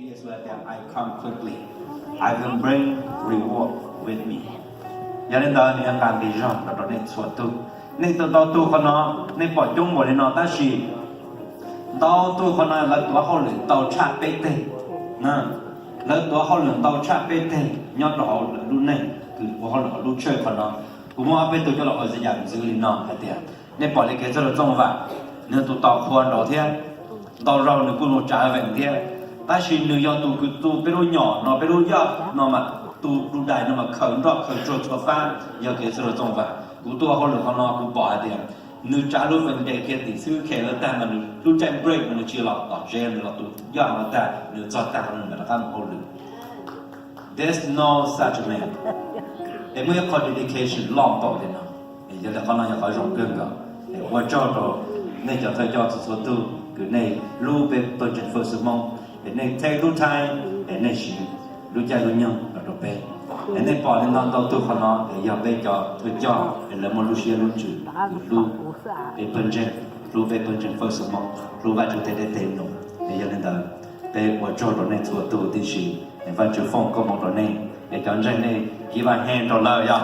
Yes, well, then I come quickly. I will bring reward with me. Yog li ntawd nws yuav nqa nqi zog los rau nej txhua tus. Nej tus ntau tus qhov no, nej pom coob npaum li no tab sis ntau tus qhov no lawv tuav hauj lwm ntau tshaj peb teg. Lawv tuav hauj lwm ntau tshaj peb teg nyob rau hauv lwm lub neej, kws ua hauj lwm hauv lub tshawj qhov no. Kuv muaj ob peb tug coj los ua yam ntxwv li no hais tias, nej pom li kev txog rau Txooj Vam, nws tus tau qhua nraud thiab, ntau zaus nws kuj mus tsav veem thiab, tab sis nws yog tus kws tu peb lub nyom no, peb lub yaj no mas, tu dais no mas khaws nroj khaws tsuag txhua fab, yog kev txog rau Txooj Vam. Kuv tuaj hauj lwm qhov no kuv pom hais tias nws tsav lub veem ces kiag tim xwb, khe lawv tag mas nws lub caij break mas nws tsis los tom tsev, nws los tu yaj no tag, nws txog tag nws mam rov qab mus hauj lwm. There's no such a man. Es muaj ib qho dedication loj npaum li no. Yog li qhov no yog qhov zoo kawg nkaus. Ua tsaug rau nej cov thawj coj txhua txhua tug kws nej hlub peb pawg ntseeg fawj xwb Hmoob, es nej take lub time, es nej siv lub caij lub nyoog los rau peb. Es nej pom li no ntau tug qhov no es yog peb cov thawj coj es lawv muaj lub siab lub ntsws kws hlub peb pawg ntseeg, hlub peb pawg ntseeg fawj xwb Hmoob, hlub Vajtswv tej dej tej num. Es yog li ntawd, peb ua tsaug rau nej txhua tug tib si, es Vajtswv foom koob hmoov rau nej, es cov ntseeg nej keep a hand rau lawv yog.